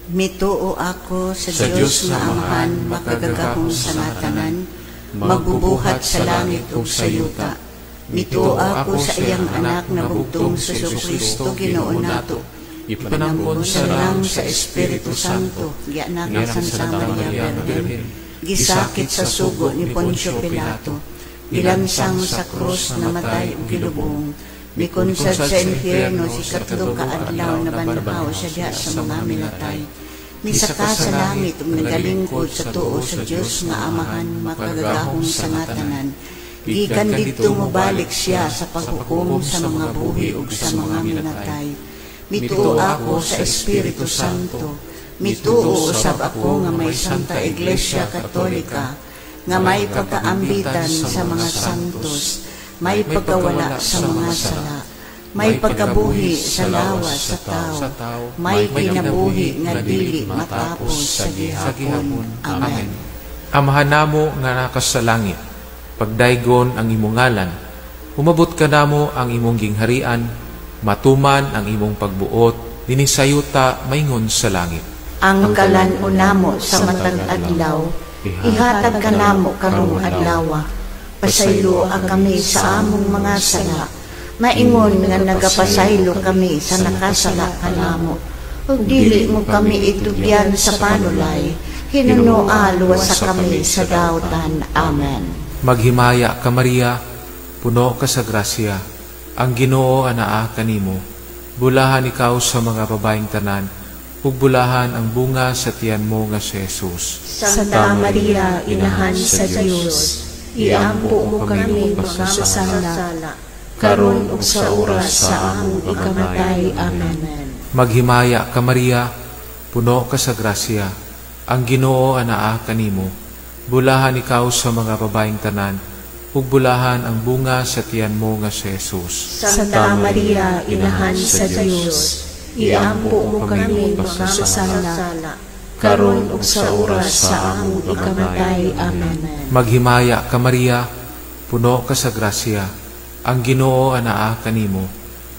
Mituo ako sa Sa Dios Dios nga nga Amahan, Amahan, makagagahom makagagahom sa sa nga tanan, tanan, magbubuhat magbubuhat sa sa langit langit ug ug sa sa yuta. yuta. Mituo Mituo ako ako sa sa iyang iyang anak anak nga nga bugtong bugtong sa si Hesukristo Hesukristo Ginoo Ginoo nato. nato. Ipanangkon Ipanangkon sa sa lang lang sa sa Espiritu Espiritu Santo, Santo, gianak gianak sa sa Santa Santa Maria Maria nga Birhen, Birhen, gisakit gisakit sa sa sugo sugo ni ni Poncio Poncio Pilato, Pilato, gilansang gilansang sa sa krus krus namatay namatay ug ug gilubong. gilubong. Mikunsad Mikunsad sa sa impyerno impyerno si sa katlo katlo ka ka adlaw adlaw nabanhaw nabanhaw siya siya diha diha sa sa mga mga minatay. minatay. Misaka Misaka sa sa langit langit ug ug nagalingkod nagalingkod sa sa tuo tuo sa sa Dios Dios nga nga Amahan Amahan, makagagahom makagagahom sa sa nga nga tanan. tanan. Gikan Gikan didto didto mobalik mobalik siya siya sa sa paghukom paghukom sa sa mga mga buhi buhi ug ug sa sa mga mga minatay. minatay. Mituo Mituo ako ako sa sa Espiritu Espiritu Santo. Santo. Mituo Mituo usab usab ako ako nga nga may may Santa Santa Iglesia Iglesia Katolika, Katolika, nga nga may may pagkaambitan pagkaambitan sa sa mga mga santos, santos, may may pagkawala pagkawala sa sa mga mga sala, sala, may may pagkabuhi pagkabuhi sa sa lawas lawas sa sa tao, tao, may may kinabuhi kinabuhi nga nga dili dili matapos matapos sa sa gihapon. gihapon. Amen. Amen. Amahan namo nga naka sa langit, pagdaygon ang imong ngalan, umabot kanamo ang imong gingharian, matuman ang imong pagbuot dinhi sa yuta maingon sa langit. Ang kalan-on namo sa matag adlaw, ihatag kanamo karong adlawa. Pasayloa kami sa among mga sala, maingon nga nagapasaylo kami sa nakasala kanamo. Ug dili mo kami itugyan sa panulay, hinunoa luwasa kami sa dautan. Amen. Maghimaya ka, Maria, puno ka sa grasya, ang Ginoo anaa kanimo. Bulahan ikaw sa mga babaeng tanan, ug bulahan ang bunga sa tiyan mo nga si Jesus. Santa Maria, Inahan sa Dios, iampo mo kami mga makasala, karon ug sa oras sa among ikamatay. Amen. Maghimaya ka, Maria, puno ka sa grasya, ang Ginoo anaa kanimo. Bulahan ikaw sa mga babaeng tanan, ug bulahan ang bunga sa tiyan mo nga si Jesus. Santa Maria, Inahan sa Dios, iampo mo kami mga makasala, karon ug sa oras sa among ikamatay. Amen. Maghimaya ka, Maria, puno ka sa grasya, ang Ginoo anaa kanimo.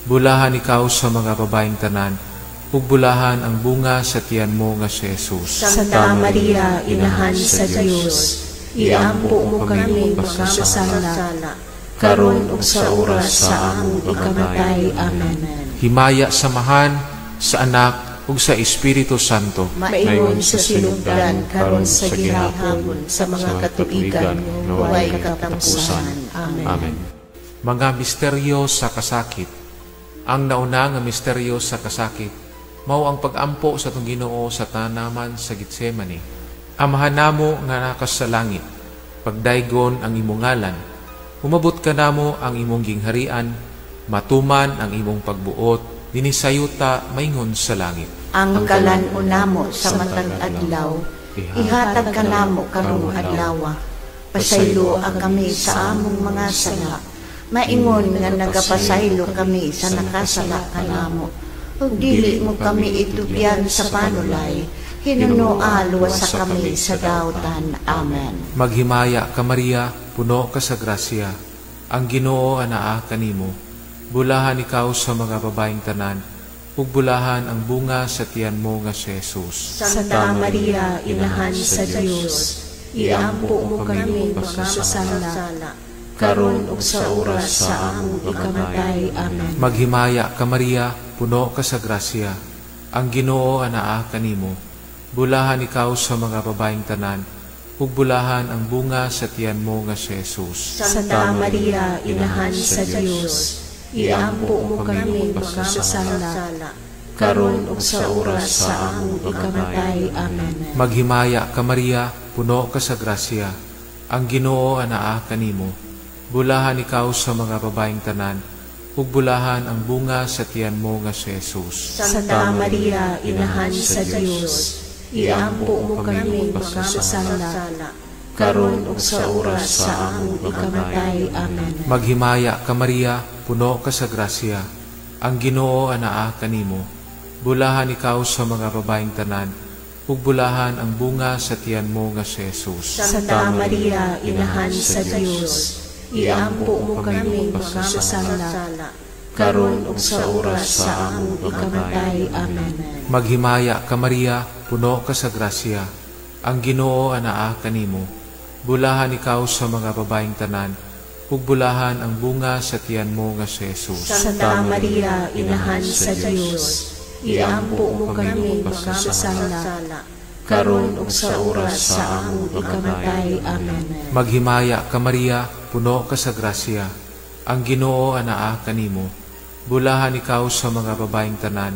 Bulahan ikaw sa mga babaeng tanan, ug bulahan ang bunga sa tiyan mo nga si Jesus. Santa Maria, Inahan sa Dios, iampo mo kami mga makasala, karon ug sa oras sa among ikamatay. Amen. Himaya sa Amahan, sa Anak, ug sa Espiritu Santo. Maingon sa sinugdan, karon sa gihapon, sa mga katuigan nga walay katapusan. Amen. Amen. Mga misteryo sa kasakit. Ang nauna nga misteryo sa kasakit, mao ang pag-ampo sa atong Ginoo sa tanaman sa Getsemane. Amahan namo nga naka sa langit, pagdaygon ang imong ngalan, umabot kanamo ang imong gingharian, matuman ang imong pagbuot dinhi sa yuta maingon sa langit. Ang kalan-on namo sa matag adlaw, ihatag kanamo karong adlawa. Pasayloa kami sa among mga sala, maingon nga nagapasaylo kami sa nakasala kanamo. Ug dili mo kami itugyan sa panulay, hinunoa luwasa kami sa dautan. Amen. Maghimaya ka, Maria, puno ka sa grasya, ang Ginoo anaa kanimo. Bulahan ikaw sa mga babaeng tanan, ug bulahan ang bunga sa tiyan mo nga si Jesus. Santa Maria, Inahan sa Dios, iampo mo kami mga makasala, karon ug sa oras sa among ikamatay. Amen. Maghimaya ka, Maria, puno ka sa grasya, ang Ginoo anaa kanimo. Bulahan ikaw sa mga babaeng tanan, ug bulahan ang bunga sa tiyan mo nga si Jesus. Santa Maria, Inahan sa Dios, iampo mo kami mga makasala, karon ug sa oras sa among ikamatay. Amen. Maghimaya ka, Maria, puno ka sa grasya, ang Ginoo anaa kanimo. Bulahan ikaw sa mga babaeng tanan, ug bulahan ang bunga sa tiyan mo nga si Jesus. Santa Maria, Inahan sa Dios, iampo mo kami mga makasala, karon ug sa oras sa among ikamatay. Amen. Maghimaya ka, Maria, puno ka sa grasya, ang Ginoo anaa kanimo. Bulahan ikaw sa mga babaeng tanan, ug bulahan ang bunga sa tiyan mo nga si Jesus. Santa Maria, Inahan sa Dios, iampo mo kami mga makasala, karon ug sa oras sa among ikamatay. Amen. Maghimaya ka, Maria, puno ka sa grasya. Ang Ginoo anaa kanimo. Bulahan ikaw sa mga babaeng tanan, ug bulahan ang bunga sa tiyan mo nga si Jesus. Santa Maria, Inahan sa Dios, iampo mo kami makasasala, karon ug sa oras sa among ikamatay. Amen. Maghimaya ka, Maria, puno ka sa grasya. Ang Ginoo anaa kanimo. Bulahan ikaw sa mga babaeng tanan,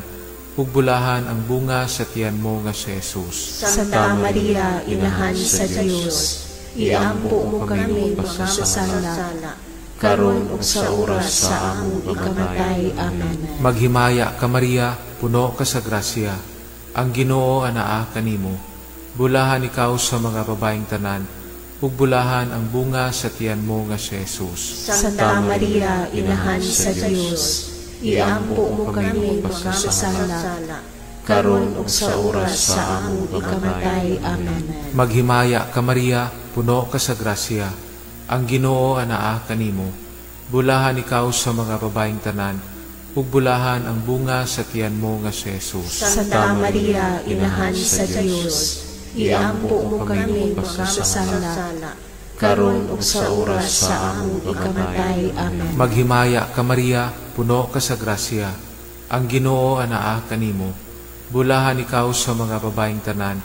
ug bulahan ang bunga sa tiyan mo nga si Jesus. Santa Maria, Inahan sa Dios, iampo mo kami makasasala, karon ug sa oras sa among ikamatay. Amen. Maghimaya ka, Maria, puno ka sa grasya. Ang Ginoo anaa kanimo. Bulahan ikaw sa mga babaeng tanan, ug bulahan ang bunga sa tiyan mo nga si Jesus. Santa Maria, Inahan sa Dios, iampo mo kami makasasala, karon ug sa oras sa among ikamatay. Amen. Maghimaya ka, Maria, puno ka sa grasya. Ang Ginoo anaa kanimo. Bulahan ikaw sa mga babaeng tanan, ug bulahan ang bunga sa tiyan mo nga si Jesus. Santa Maria, Inahan sa Dios, iampo mo kami makasasala, karon ug sa oras sa among ikamatay. Amen. Maghimaya ka, Maria, puno ka sa grasya. Ang Ginoo anaa kanimo. Bulahan ikaw sa mga babaeng tanan,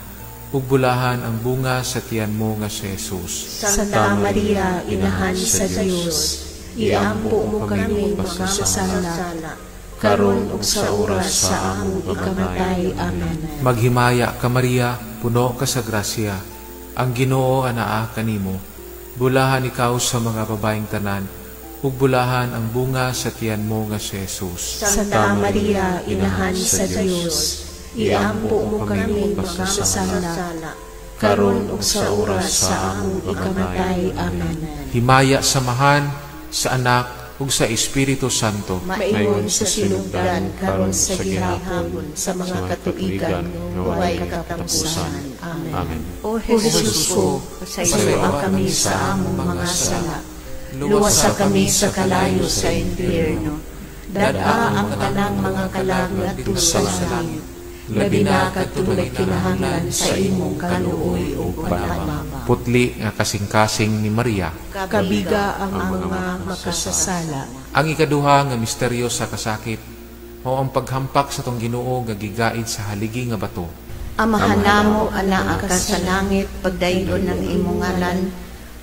ug bulahan ang bunga sa tiyan mo nga si Jesus. Santa Maria, Inahan sa Dios, iampo mo kami makasasala, karon ug sa oras sa among ikamatay. Amen. Maghimaya ka, Maria, puno ka sa grasya. Ang Ginoo anaa kanimo. Bulahan ikaw sa mga babaeng tanan, ug bulahan ang bunga sa tiyan mo nga si Jesus. Santa Maria, Inahan sa Dios, iampo mo kami makasasala, karon ug sa oras sa among ikamatay. Amen. Himaya sa Amahan, sa Anak, ug sa Espiritu Santo. Maingon sa sinugdan, karon sa gihapon, sa mga katuigan nga way katapusan. Amen. Amen. O Jesus ko, pasayloa kami sa among mga sala. Luwasa kami sa kalayo sa impyerno. Dad-a ang tanang mga kalag ngadto sa langit. Labi na kadtong nagkinahanglan sa imong kaluoy ug panabang. Putli nga kasing-kasing ni Maria. Kabiga ang mga makasasala. Ang ikaduha nga misteryo sa kasakit mao ang paghampak sa atong Ginoo nga gigaid sa haligi nga bato. Amahan namo, anaa ka sa langit, pagdaygon ang imong ngalan.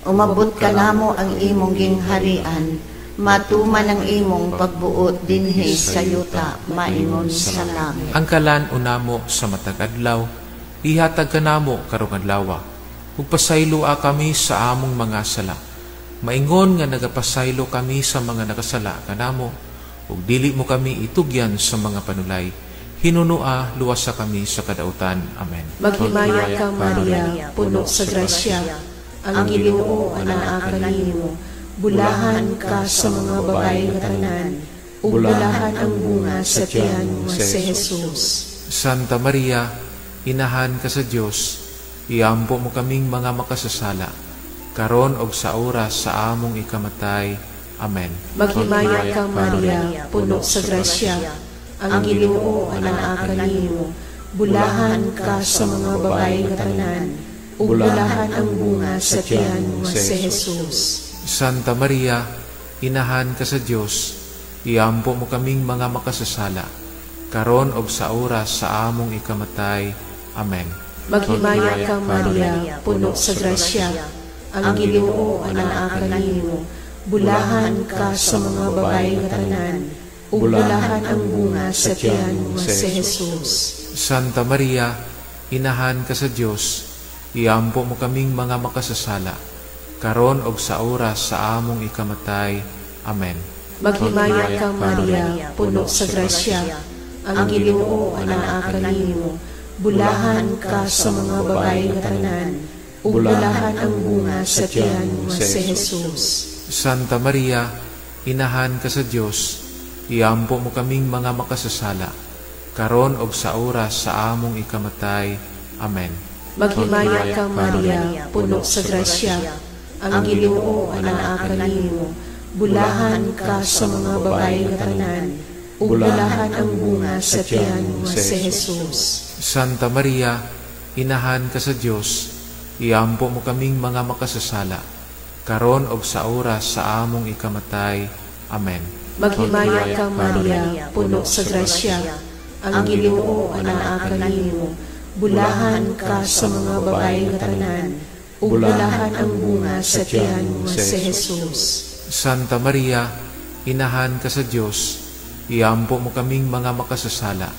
Umabot ka namo ang imong gingharian. Matuman ang imong pagbuot dinhi sa yuta, maingon sa langit. Ang kalan-on namo sa matag adlaw, ihatag kanamo karong adlaw. Ug pasayloa kami sa among mga sala. Maingon nga nagapasaylo kami sa mga nakasala kanamo, ug dili mo kami itugyan sa mga panulay. Hinunoa, luwasa kami sa kadautan. Amen. Maghimaya ka, Maria, puno sa grasya. Ang Ginoo anaa kanimo. Bulahan ka sa mga babae nga tanan, ug bulahan ang bunga sa tiyan nga si Jesus. Santa Maria, Inahan ka sa Dios, iampo mo kaming mga makasasala, karon og sa oras sa among ikamatay. Amen. Maghimaya ka, Maria, puno sa grasya. Ang Ginoo anaa kanimo. Bulahan ka sa mga babae nga tanan, ug bulahan ang bunga sa tiyan nga si Jesus. Santa Maria, Inahan ka sa Dios, iampo mo kaming mga makasasala, karon og sa oras sa among ikamatay. Amen. Maghimaya ka, Maria, puno sa grasya. Ang Ginoo anaa kanimo. Bulahan ka sa mga babae nga tanan, ug bulahan ang bunga sa tiyan nga si Jesus. Santa Maria, Inahan ka sa Dios, iampo mo kaming mga makasasala, karon og sa oras sa among ikamatay. Amen. Maghimaya ka, Maria, puno sa grasya. Ang Ginoo anaa kanimo. Bulahan ka sa mga babae nga tanan, ug bulahan ang bunga sa tiyan nga si Jesus. Santa Maria, Inahan ka sa Dios, iampo mo kaming mga makasasala, karon og sa oras sa among ikamatay. Amen. Maghimaya ka, Maria, puno sa grasya. Ang Ginoo anaa kanimo. Bulahan ka sa mga babae nga tanan, ug bulahan ang bunga sa tiyan nga si Jesus. Santa Maria, Inahan ka sa Dios, iampo mo kaming mga makasasala, karon og sa oras sa among ikamatay. Amen. Maghimaya ka, Maria, puno sa grasya, ang Ginoo anaa kanimo. Bulahan ka sa mga babae nga tanan, ug bulahan ang bunga sa tiyan nga si Jesus. Santa Maria, Inahan ka sa Dios, iampo mo kaming mga makasasala,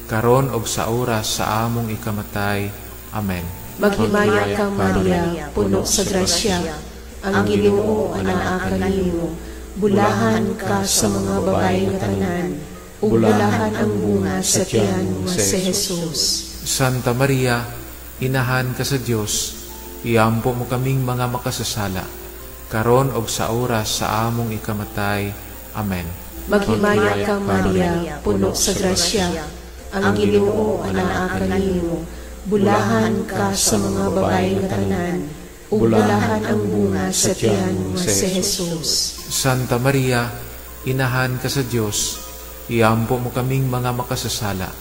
karon og sa oras sa among ikamatay. Amen. Maghimaya ka, Maria, puno sa grasya, ang Ginoo anaa kanimo. Bulahan ka sa mga babae nga tanan, ug bulahan ang bunga sa tiyan nga si Jesus. Santa Maria, Inahan ka sa Dios, iampo mo kaming mga makasasala, karon og sa oras sa among ikamatay. Amen. Maghimaya ka, Maria, puno sa grasya, ang Ginoo anaa kanimo. Bulahan ka sa mga babae nga tanan, ug bulahan ang bunga sa tiyan nga si Jesus. Santa Maria, Inahan ka sa Dios, iampo mo kaming mga makasasala,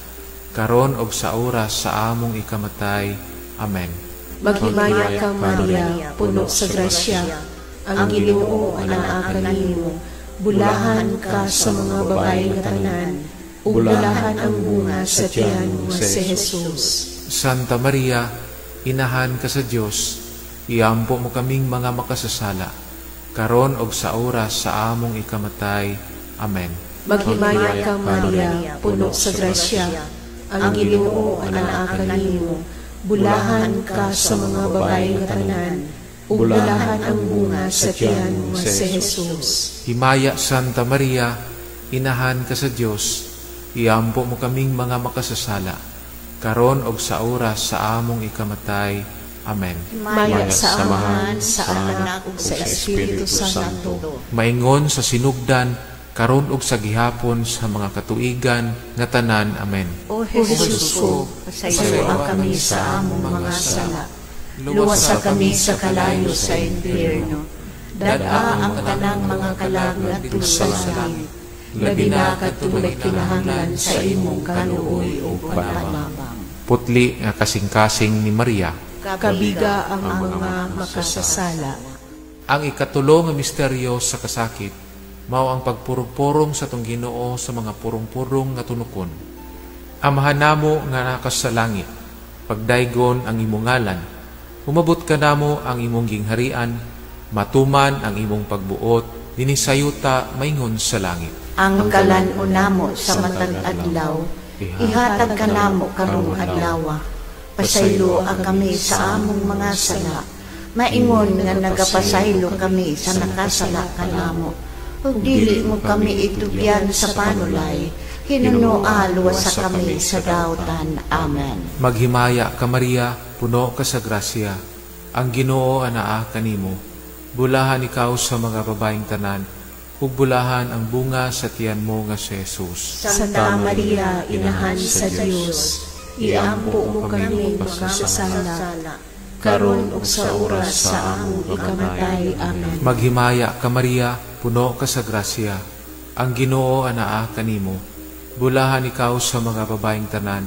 karon og sa oras sa among ikamatay. Amen. Maghimaya ka, Maria, puno sa grasya, ang Ginoo anaa kanimo. Bulahan ka sa mga babae nga tanan, ug bulahan ang bunga sa tiyan nga si Jesus. Santa Maria, Inahan ka sa Dios, iampo mo kaming mga makasasala, karon og sa oras sa among ikamatay. Amen. Maghimaya ka, Maria, puno sa grasya, ang Ginoo anaa kanimo. Bulahan ka sa mga babae nga tanan, ug bulahan ang bunga sa tiyan nga si Jesus. Himaya, Santa Maria, Inahan ka sa Dios, iampo mo kaming mga makasasala, karon og sa oras sa among ikamatay. Amen. Himaya sa Amahan, sa Anak ug sa Espiritu Santo. Maingon sa sinugdan, karon og sa gihapon sa mga katuigan nga tanan. Amen. O Jesus ko, pasayloa kami sa among mga sala. Luwasa kami sa kalayo sa impyerno. Dad-a ang tanang mga kalag ngadto sa langit. Labi na kadtong nagkinahanglan sa imong kaluoy ug panabang. Putli nga kasing-kasing ni Maria, kabiga ang mga makasasala. Ang ikatulo nga misteryo sa kasakit mao ang pagpurong-purong sa atong Ginoo sa mga purong-purong nga tunukon. Amahan namo nga naa sa langit, pagdaygon ang imong ngalan, umabot kanamo ang imong gingharian, matuman ang imong pagbuot dinhi sa yuta maingon sa langit. Ang kalan-on namo sa matag adlaw, ihatag kanamo karong adlawa. Pasayloa kami sa among mga sala, maingon nga nagapasaylo kami sa nakasala kanamo. Ug dili mo kami itugyan sa panulay, hinunoa luwasa kami sa dautan. Amen. Maghimaya ka, Maria, puno ka sa grasya. Ang Ginoo anaa kanimo. Bulahan ikaw sa mga babaeng tanan, ug bulahan ang bunga sa tiyan mo nga si Jesus. Santa Maria, Inahan sa Dios, iampo mo kami makasasala, karon ug sa oras sa among ikamatay. Amen. Maghimaya ka, Maria, puno ka sa grasya. Ang Ginoo anaa kanimo. Bulahan ikaw sa mga babaeng tanan,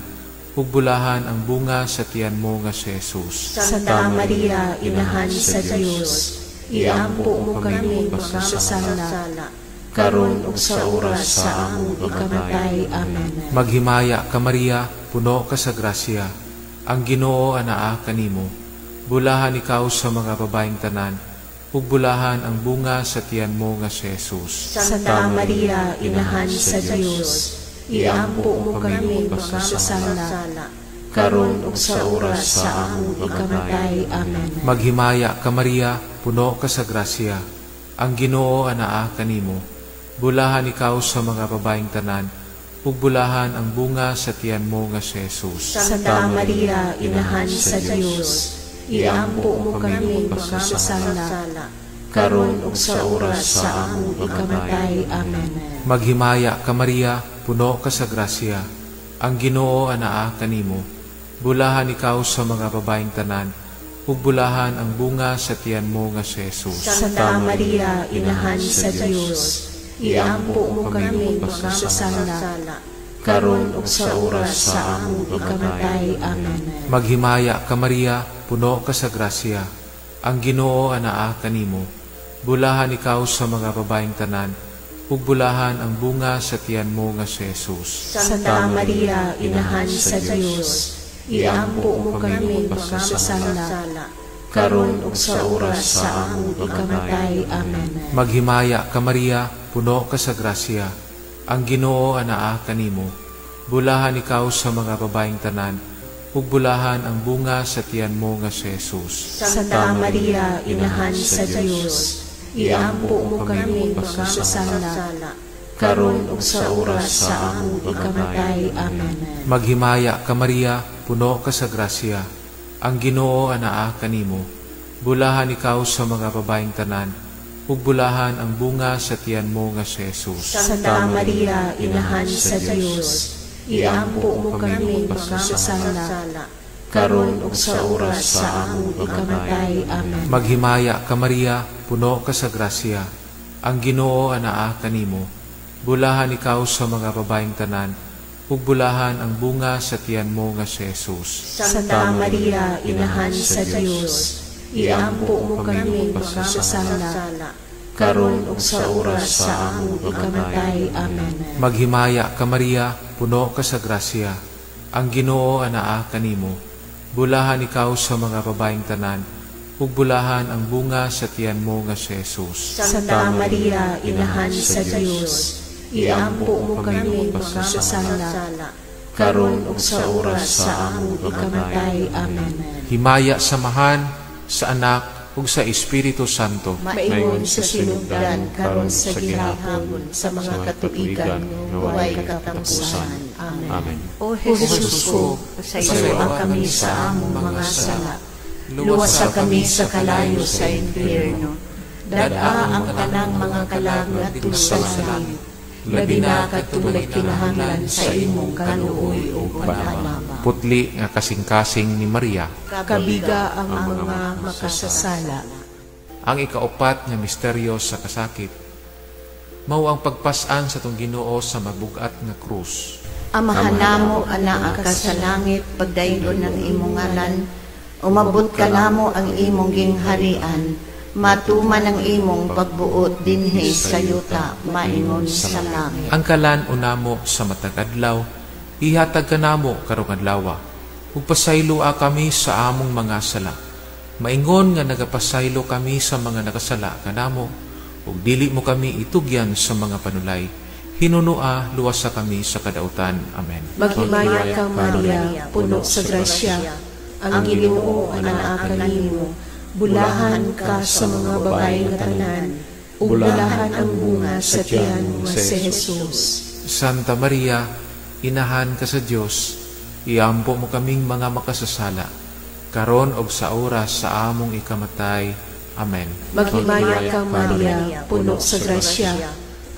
ug bulahan ang bunga sa tiyan mo nga si Jesus. Santa Maria, Inahan sa Dios, iampo mo kami makasasala, karon ug sa oras sa among ikamatay. Amen. Maghimaya ka, Maria, puno ka sa grasya. Ang Ginoo anaa kanimo. Bulahan ikaw sa mga babaeng tanan, ug bulahan ang bunga sa tiyan mo nga si Jesus. Santa Maria, Inahan sa Dios, iampo mo kami makasasala, karon ug sa oras sa among ikamatay. Amen. Maghimaya ka, Maria, puno ka sa grasya. Ang Ginoo anaa kanimo. Bulahan ikaw sa mga babaeng tanan, ug bulahan ang bunga sa tiyan mo nga si Jesus. Santa Maria, Inahan sa Dios, iampo mo kami makasasala, karon ug sa oras sa among ikamatay. Amen. Maghimaya ka, Maria, puno ka sa grasya. Ang Ginoo anaa kanimo. Bulahan ikaw sa mga babaeng tanan, ug bulahan ang bunga sa tiyan mo nga si Jesus. Santa Maria, Inahan sa Dios, iampo mo kami makasasala, karon ug sa oras sa among ikamatay. Amen. Maghimaya ka, Maria, puno ka sa grasya. Ang Ginoo anaa kanimo. Bulahan ikaw sa mga babaeng tanan, ug bulahan ang bunga sa tiyan mo nga si Jesus. Santa Maria, Inahan sa Dios, iampo mo kami makasasala, karon ug sa oras sa among ikamatay. Amen. Maghimaya ka, Maria, puno ka sa grasya. Ang Ginoo anaa kanimo. Bulahan ikaw sa mga babaeng tanan, ug bulahan ang bunga sa tiyan mo nga si Jesus. Santa Maria, Inahan sa Dios, iampo mo kami makasasala, karon ug sa oras sa among ikamatay. Amen. Maghimaya ka, Maria, puno ka sa grasya. Ang Ginoo anaa kanimo. Bulahan ikaw sa mga babaeng tanan, ug bulahan ang bunga sa tiyan mo nga si Jesus. Santa Maria, Inahan sa Dios, iampo mo kami makasasala, karon ug sa oras sa among ikamatay. Amen. Maghimaya ka, Maria, puno ka sa grasya. Ang Ginoo anaa kanimo. Bulahan ikaw sa mga babaeng tanan, ug bulahan ang bunga sa tiyan mo nga si Jesus. Santa Maria, Inahan sa Dios, iampo mo kami makasasala, karon ug sa oras sa among ikamatay. Amen. Maghimaya ka, Maria, puno ka sa grasya. Ang Ginoo anaa kanimo. Bulahan ikaw sa mga babaeng tanan, ug bulahan ang bunga sa tiyan mo nga si Jesus. Santa Maria, Inahan sa Dios, iampo mo kami makasasala, karon ug sa oras sa among ikamatay. Amen. Himaya sa Amahan, sa Anak, ug sa Espiritu Santo. Maingon sa sinugdan, karon sa gihapon, sa mga katuigan nga way katapusan. Amen. Amen. O Jesus ko, pasayloa kami sa among mga sala. Luwasa kami sa kalayo sa impyerno. Dad-a ang tanang mga kalag ngadto sa langit. Labi na kadtong nagkinahanglan sa imong kaluoy ug pag-abang. Putli nga kasing-kasing ni Maria. Kabiga ang mga makasasala. Ang ikaupat nga misteryo sa kasakit, mao ang pagpas-an sa atong Ginoo sa mabugat nga krus. Amahan namo, anaa ka sa langit, pagdaygon ang imong ngalan, umabot ka namo ang imong gingharian, matuman ang imong pagbuot dinhi sa yuta, maingon sa langit. Ang kalan-on namo sa matag adlaw, ihatag kanamo karong adlawa. Ug pasayloa kami sa among mga sala. Maingon nga nagapasaylo kami sa mga nakasala kanamo, ug dili mo kami itugyan sa mga panulay. Hinunoa, luwasa kami sa kadautan. Amen. Maghimaya ka, Maria, puno sa grasya. Ang Ginoo anaa kanimo. Bulahan ka sa mga babae nga tanan, ug bulahan ang bunga sa tiyan nga si Jesus. Santa Maria, Inahan ka sa Dios, iampo mo kaming mga makasasala, karon og sa oras sa among ikamatay. Amen. Maghimaya ka, Maria, puno sa grasya.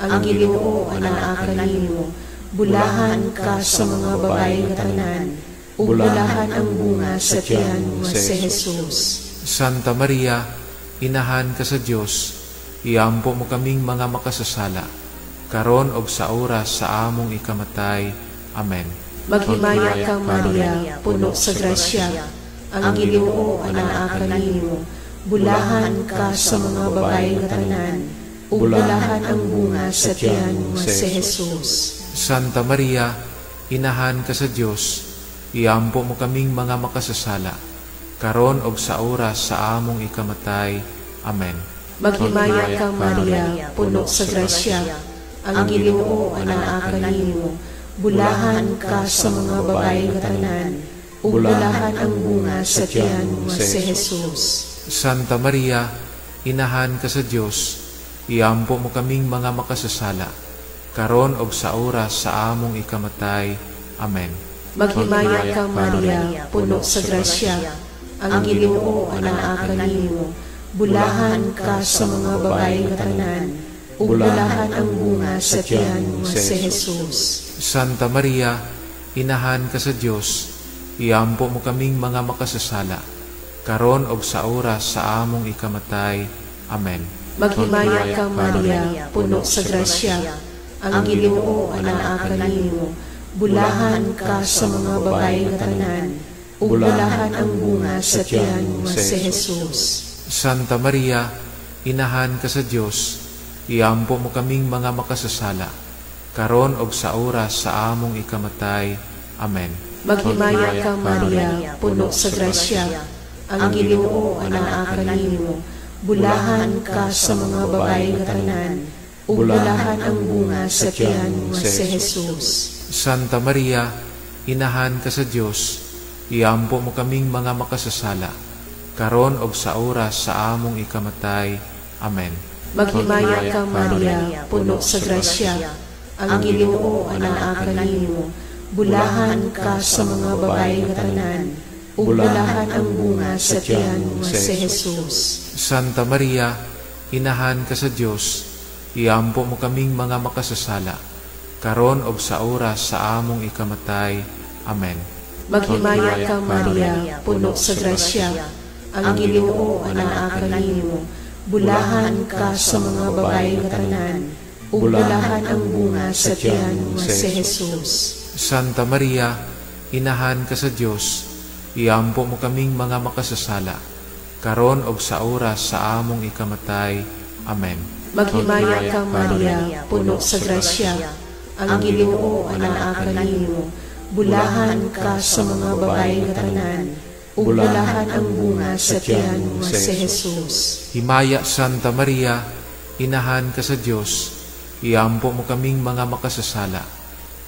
Ang Ginoo anaa kanimo. Bulahan ka sa mga babae nga tanan, ug bulahan ang bunga sa tiyan nga si Jesus. Santa Maria, Inahan ka sa Dios, iampo mo kaming mga makasasala, karon og sa oras sa among ikamatay. Amen. Maghimaya ka, Maria, puno sa grasya. Ang Ginoo anaa kanimo. Bulahan ka sa mga babae nga tanan, ug bulahan ang bunga sa tiyan nga si Jesus. Santa Maria, Inahan ka sa Dios, iampo mo kaming mga makasasala, karon og sa oras sa among ikamatay. Amen. Maghimaya ka, Maria, puno sa grasya. Ang Ginoo anaa kanimo. Bulahan ka sa mga babae nga tanan, ug bulahan ang bunga sa tiyan nga si Jesus. Santa Maria, Inahan ka sa Dios, iampo mo kaming mga makasasala, karon og sa oras sa among ikamatay. Amen. Maghimaya ka, Maria, puno sa grasya. Ang Ginoo anaa kanimo. Bulahan ka sa mga babae nga tanan, ug bulahan ang bunga sa tiyan nga si Jesus. Santa Maria, Inahan ka sa Dios, iampo mo kaming mga makasasala, karon og sa oras sa among ikamatay. Amen. Maghimaya ka, Maria, puno sa grasya. Ang Ginoo anaa kanimo. Bulahan ka sa mga babae nga tanan, ug bulahan ang bunga sa tiyan nga si Jesus. Santa Maria, Inahan ka sa Dios, iampo mo kaming mga makasasala, karon og sa oras sa among ikamatay. Amen. Maghimaya ka, Maria, puno sa grasya, ang Ginoo anaa kanimo. Bulahan ka sa mga babae nga tanan, ug bulahan ang bunga sa tiyan nga si Jesus. Santa Maria, Inahan ka sa Dios, iampo mo kaming mga makasasala, karon og sa oras sa among ikamatay. Amen. Maghimaya ka, Maria, puno sa grasya, ang Ginoo anaa kanimo. Bulahan ka sa mga babae nga tanan, ug bulahan ang bunga sa tiyan nga si Jesus. Santa Maria, Inahan ka sa Dios, iampo mo kaming mga makasasala, karon og sa oras sa among ikamatay. Amen. Maghimaya ka, Maria, puno sa grasya, ang Ginoo anaa kanimo. Bulahan ka sa mga babae nga tanan, ug bulahan ang bunga sa tiyan nga si Jesus. Santa Maria, Inahan ka sa Dios, iampo mo kaming mga makasasala, karon og sa oras sa among ikamatay. Amen. Maghimaya ka, Maria, puno sa grasya, ang Ginoo anaa kanimo. Bulahan ka sa mga babae nga tanan, ug bulahan ang bunga sa tiyan nga si Jesus. Himaya, Santa Maria, Inahan ka sa Dios, iampo mo kaming mga makasasala,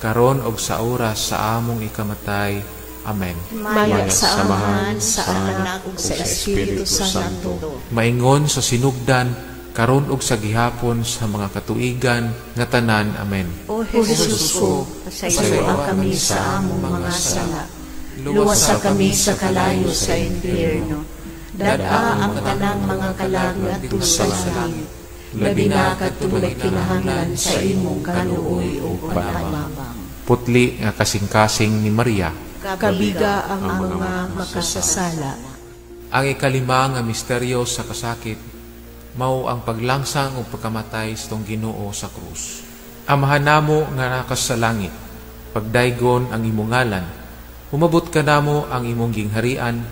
karon og sa oras sa among ikamatay. Amen. Himaya sa Amahan, sa Anak ug sa Espiritu Santo. Maingon sa sinugdan, karon ug sa gihapon sa mga katuigan nga tanan. Amen. O Jesus ko, pasayloa kami sa among mga sala. Luwasa kami sa kalayo sa impyerno. Dad-a ang tanang mga kalag ngadto sa langit. Labi na kadtong nagkinahanglan sa imong kaluoy ug panabang. Putli nga kasing-kasing ni Maria. Kabiga ang mga makasasala. Ang ikalima nga misteryo sa kasakit mao ang paglangsang ug pagkamatay sa atong Ginoo sa krus. Amahan namo nga naa ka sa langit, pagdaygon ang imong ngalan. Umabot kanamo ang imong gingharian,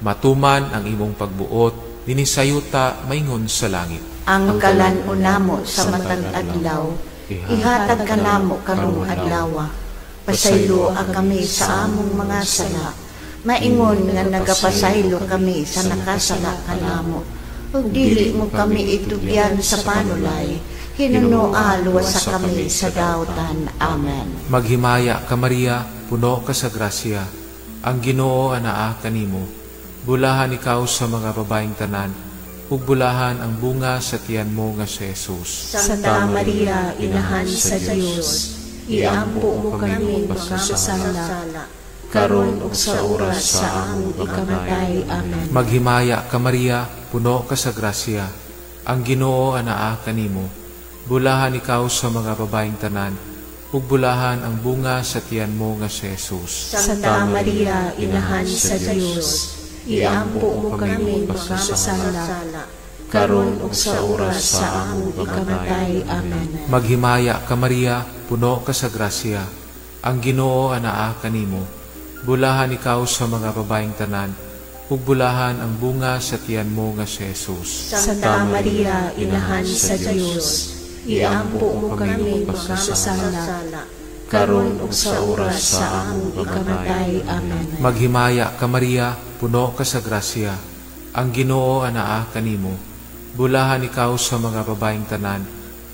matuman ang imong pagbuot dinhi sa yuta maingon sa langit. Ang kalan-on namo sa matag adlaw, ihatag kanamo karong adlawa. Pasayloa kami sa among mga sala, maingon nga nagapasaylo kami sa nakasala kanamo. Ug dili mo kami itugyan sa panulay, hinunoa luwasa kami sa dautan. Amen. Maghimaya ka, Maria, puno ka sa grasya. Ang Ginoo anaa kanimo. Bulahan ikaw sa mga babaeng tanan, ug bulahan ang bunga sa tiyan mo nga si Jesus. Santa Maria, Inahan sa Dios, iampo mo kami makasasala, karon ug sa oras sa among ikamatay. Amen. Maghimaya ka, Maria, puno ka sa grasya. Ang Ginoo anaa kanimo. Bulahan ikaw sa mga babaeng tanan, ug bulahan ang bunga sa tiyan mo nga si Jesus. Santa Maria, Inahan sa Dios, iampo mo kami makasasala, karon ug sa oras sa among ikamatay. Amen. Maghimaya ka, Maria, puno ka sa grasya. Ang Ginoo anaa kanimo. Bulahan ikaw sa mga babaeng tanan, ug bulahan ang bunga sa tiyan mo nga si Jesus. Santa Maria, Inahan sa Dios, iampo mo kami makasasala, karon ug sa oras sa among ikamatay. Amen. Maghimaya ka, Maria, puno ka sa grasya. Ang Ginoo anaa kanimo. Bulahan ikaw sa mga babaeng tanan,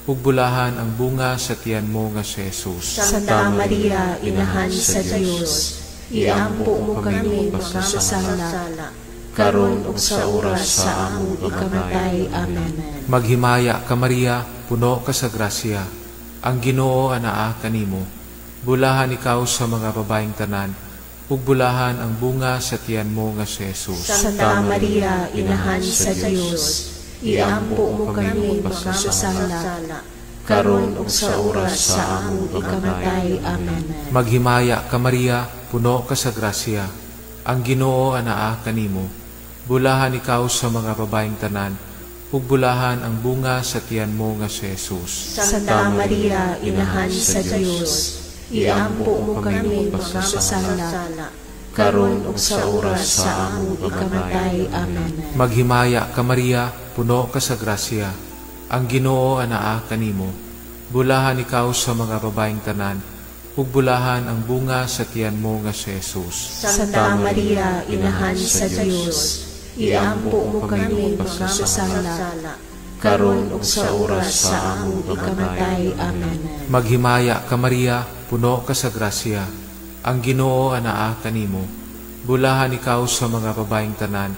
ug bulahan ang bunga sa tiyan mo nga si Jesus. Santa Maria, Inahan sa Dios, iampo mo kami makasasala, karon ug sa oras sa among ikamatay. Amen. Maghimaya ka, Maria, puno ka sa grasya. Ang Ginoo anaa kanimo. Bulahan ikaw sa mga babaeng tanan, ug bulahan ang bunga sa tiyan mo nga si Jesus. Santa Maria, Inahan sa Dios, iampo mo kami makasasala, karon ug sa oras sa among ikamatay. Amen. Maghimaya ka, Maria, puno ka sa grasya. Ang Ginoo anaa kanimo. Bulahan ikaw sa mga babaeng tanan, ug bulahan ang bunga sa tiyan mo nga si Jesus. Santa Maria, Inahan sa Dios, Iampo mo kami makasasala, karon ug sa oras sa among ikamatay. Amen. Maghimaya ka, Maria, puno ka sa grasya. Ang Ginoo anaa kanimo. Bulahan ikaw sa mga babaeng tanan, ug bulahan ang bunga sa tiyan mo nga si Jesus. Santa Maria, Inahan sa Dios, iampo mo kami makasasala, karon ug sa oras sa among ikamatay. Amen. Maghimaya ka, Maria, puno ka sa grasya. Ang Ginoo anaa kanimo. Bulahan ikaw sa mga babaeng tanan,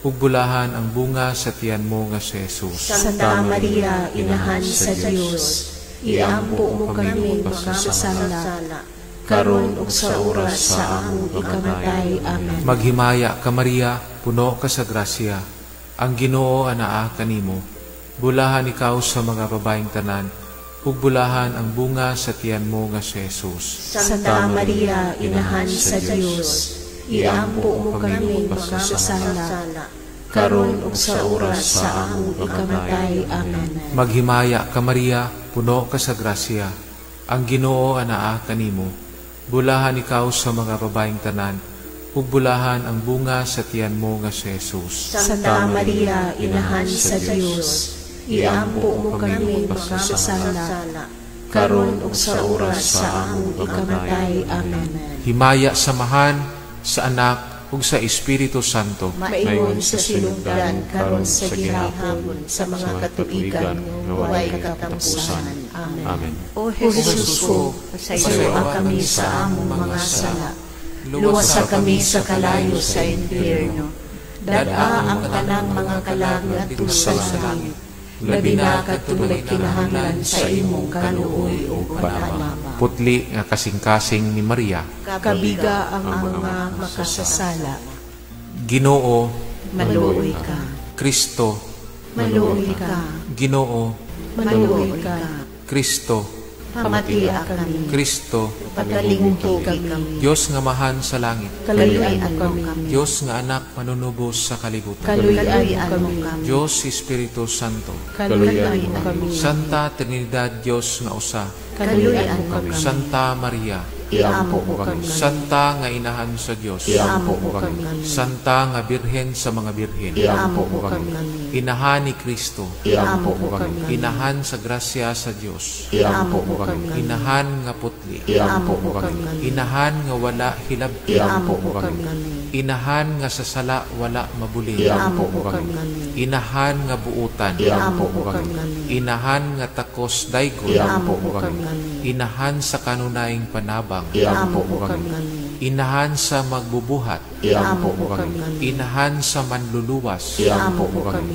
ug bulahan ang bunga sa tiyan mo nga si Jesus. Santa Maria, Inahan sa Dios, iampo mo kami makasasala, karon ug sa oras sa among ikamatay. Amen. Maghimaya ka, Maria, puno ka sa grasya. Ang Ginoo anaa kanimo. Bulahan ikaw sa mga babaeng tanan, ug bulahan ang bunga sa tiyan mo nga si Jesus. Santa Maria, Inahan sa Dios, iampo mo kami makasasala, karon ug sa oras sa among ikamatay. Amen. Maghimaya ka, Maria, puno ka sa grasya. Ang Ginoo anaa kanimo. Bulahan ikaw sa mga babaeng tanan, ug bulahan ang bunga sa tiyan mo nga si Jesus. Santa Maria, Inahan sa Dios, iampo mo kami makasasala, karon ug sa oras sa among ikamatay. Amen. Himaya sa Amahan, sa Anak, ug sa Espiritu Santo. Maingon sa sinugdan, karon sa gihapon, sa mga katuigan nga walay katapusan. Amen. Amen. O Jesus ko, pasayloa kami sa among mga sala. Luwasa kami sa kalayo sa impyerno. Dad-a ang tanang mga kalag ngadto sa langit. Labi na kadtong nagkinahanglan sa imong kaluoy ug panabang. Putli nga kasing-kasing ni Maria. Kabiga ang mga makasasala. Ginoo, maluoy ka. Kristo, maluoy ka. Ginoo, maluoy ka. Kristo, pamatia kami. Kristo, patalingki kami. Dios nga Amahan sa langit, kaluy-an mo kami. Dios nga Anak manunubos sa kalibutan, kaluy-an mo kami. Dios Espiritu Santo, kaluy-an mo kami. Santa Trinidad, Dios nga usa, kaluy-an mo kami. Santa Maria, iampo mo kami. Santa nga Inahan sa Dios, iampo mo kami. Santa nga Birhen sa mga birhen, iampo mo kami. Inahan ni Kristo, iampo mo kami. Inahan sa grasya sa Dios, iampo mo kami. Inahan nga putli, iampo mo kami. Inahan nga wala hilabti, iampo mo kami. Inahan nga sa sala wala mabuli, iampo mo kami. Inahan nga buutan, iampo mo kami. Inahan nga takos daygon, iampo mo kami. Inahan sa kanunayng panabang, iampo mo kami. Inahan sa magbubuhat, iampo mo kami. Inahan sa manluluwas, iampo mo kami.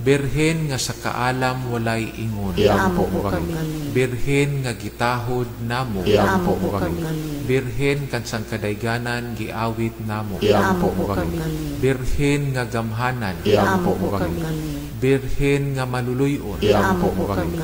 Birhen nga sa kaalam walay ingon, iampo mo kami. Birhen nga gitahod namo, iampo mo kami. Birhen kansang kadayganan giawit namo, iampo mo kami. Birhen nga gamhanan, iampo mo kami. Birhen nga maluluyon, iampo mo kami.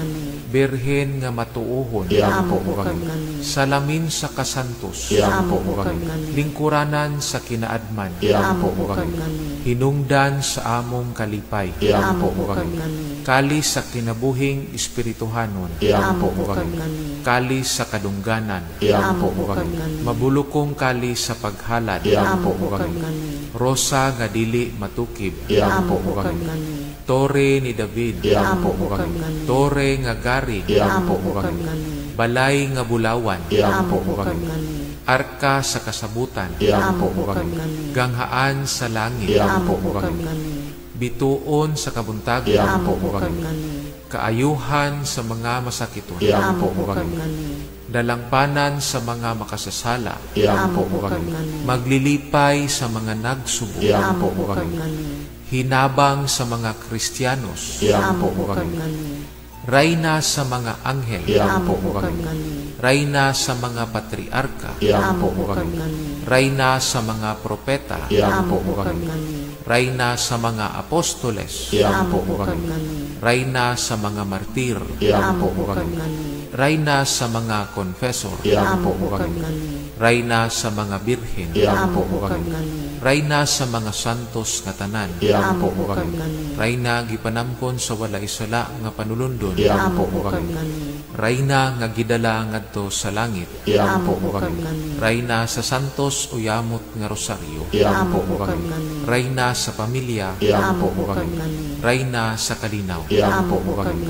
Birhen nga matuohon, iampo mo kami. Salamin sa kasantos, iampo mo kami. Lingkuranan sa kinaadman, iampo mo kami. Hinungdan sa among kalipay, iampo mo kami. Kali sa kinabuhing espirituhanon, iampo mo kami. Kali sa kadungganan, iampo mo kami. Mabulukong kali sa paghalad, iampo mo kami. Rosa nga dili matukib, iampo mo kami. Tore ni David, iampo mo kami. Tore nga gari, iampo mo kami. Balay nga bulawan, iampo mo kami. Arka sa kasabutan, iampo mo kami. Ganghaan sa langit, iampo mo kami. Bituon sa kabuntagon, iampo mo kami. Kaayuhan sa mga masakiton, iampo mo kami. Dalangpanan sa mga makasasala, iampo mo kami. Maglilipay sa mga nagsubo, iampo mo kami. Hinabang sa mga Kristiyanos, iampo mo kami. Rayna sa mga anghel, iampo mo kami. Rayna sa mga patriarka, iampo mo kami. Rayna sa mga propeta, iampo mo kami. Rayna sa mga apostoles, iampo mo kami. Rayna sa mga martir, iampo mo kami. Rayna sa mga confessor, iampo mo kami. Rayna sa mga birhen, iampo mo kami. Rayna sa mga santos nga tanan, iampo mo kami. Rayna gipanamkon sa walay sala nga panulundon, iampo mo kami. Rayna nga gidala ngadto sa langit, Iampo mo kami. Rayna sa Santos o Yamot nga Rosaryo, Iampo mo kami. Rayna sa pamilya, Iampo mo kami. Rayna sa kalinaw. Iampo mo kami.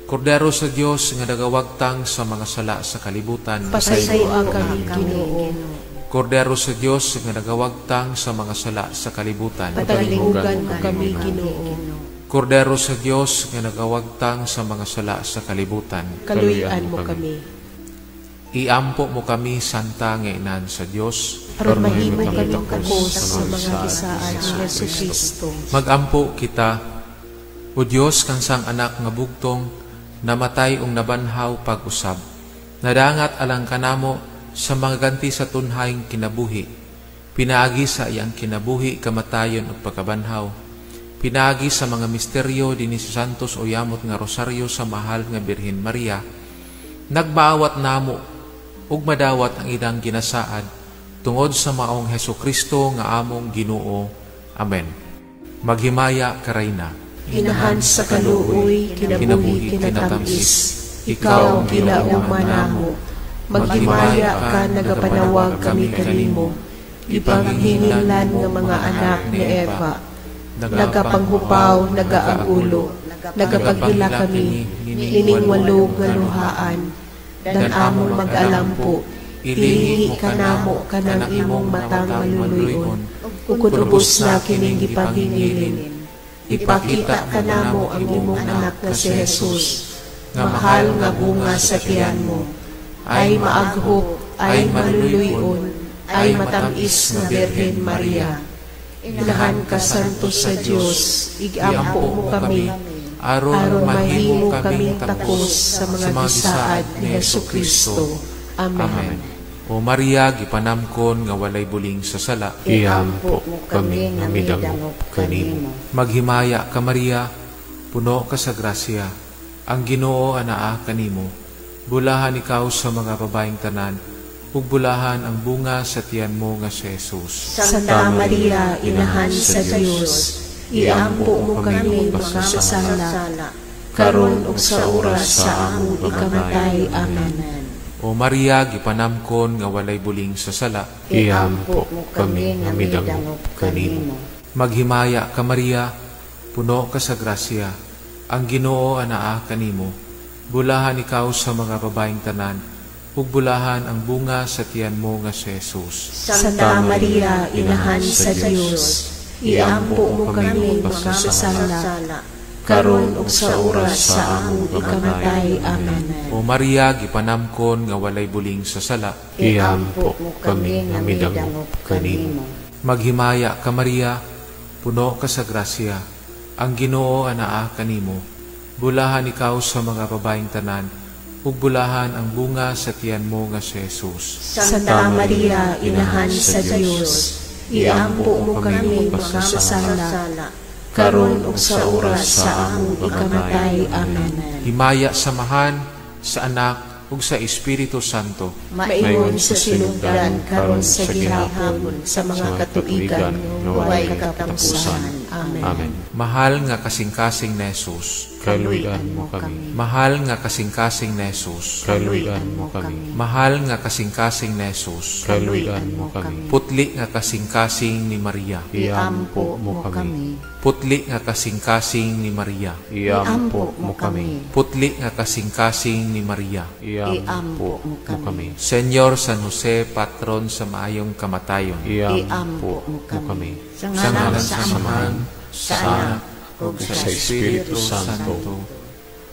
Kordero sa Dios nga nagawagtang sa mga sala sa kalibutan, Pasayloa kami, Ginoo. Kordero sa Dios nga nagawagtang sa mga sala sa kalibutan, Patalinghugan mo kami, Ginoo. Kordero sa Dios nga nagawagtang sa mga sala sa kalibutan, Kaluy-an mo kami. Iampo mo kami, Santa nga Inahan sa Dios. Aron mahimo kami takos sa mga gisaad ni Hesus Kristo. Magampo kita. O Dios kan sang anak nga bugtong namatay ug nabanhaw pag-usab, nadangat alang kanamo sa mga ganti sa tunhayng kinabuhi. Pinaagi sa iyang kinabuhi, kamatayon ug pagkabanhaw, pinaagi sa mga misteryo dinhi sa Santos o Yamot nga Rosaryo sa mahal nga Birhen Maria, nagmaawat namo ug madawat ang ilang ginasaad tungod sa maong Hesus Kristo nga among Ginoo. Amen. Maghimaya ka, Rayna. Inahan sa kaluoy, kinabuhi kinatamis. Ikaw ang gilauman namo. Maghimaya ka, nagapanawag kami kanimo. Gipanghinginlan nga mga anak ni Eva. Nagapanghupaw, nagaagulo, nagapaghila kami, nining walo nga luhaan. Dan among mag-alampo, ilingi ka namo kanang imong matang maluluyon. Ug kun ubos na kining gipanghingilin, ipakita ka namo ang imong anak nga si Jesus, mahal nga bunga sa tiyan mo. Ay maaghop, ay maluluyon, ay matamis nga Birhen Maria. Inahan ka santo sa Dios, igampo mo kami, aron aron mahimo kaming takos sa mga gisaad ni Hesus Kristo. Amen. Amen. O Maria, gipanamkon nga walay buling sa sala, Iampo kami nga midangop kanimo. Maghimaya ka, Maria, puno ka sa grasya. Ang Ginoo anaa kanimo. Bulahan ikaw sa mga babaeng tanan, ug bulahan ang bunga sa tiyan mo nga si Jesus. Santa Maria, Inahan sa Dios, iampo mo kami mga makasala, karon ug sa oras sa among ikamatay. Amen. O Maria, gipanamkon nga walay buling sa sala, Iampo kami nga midangop kanimo. Maghimaya ka, Maria, puno ka sa grasya. Ang Ginoo anaa kanimo. Bulahan ikaw sa mga babaeng tanan, ug bulahan ang bunga sa tiyan mo nga si Jesus. Santa Maria, Inahan sa Dios, iampo mo kami mga makasala, karon ug sa oras sa among ikamatay. Amen. O Maria, gipanamkon nga walay buling sa sala, Iampo kami nga midangop kanimo. Maghimaya ka, Maria, puno ka sa grasya. Ang Ginoo anaa kanimo. Bulahan ikaw sa mga babaeng tanan, ug bulahan ang bunga sa tiyan mo nga si Jesus. Santa Maria, Inahan sa Dios, iampo mo kami mga makasala, karon ug sa oras sa among ikamatay. Amen. Himaya sa Amahan, sa Anak, ug sa Espiritu Santo. Maingon sa sinugdan, karon sa gihapon, sa mga katuigan nga way katapusan. Amen. Amen. Mahal nga kasing-kasing ni Jesus. Kaluy-an mo kami. Mahal nga kasing-kasing ni Jesus. Kaluy-an mo kami. Mahal nga kasing-kasing ni Jesus. Kaluy-an mo kami. Putli nga kasing-kasing ni Maria. Iampo mo kami. Putli nga kasing-kasing ni Maria. Iampo mo kami. Putli nga kasing-kasing ni Maria. Iampo mo kami. Senyor San Jose, patron sa maayong kamatayon. Iampo mo kami. Sa Sa ngalan ngalan sa sa Amahan, Amahan, sa Anak, ug Sa Espiritu Santo.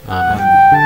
Amen.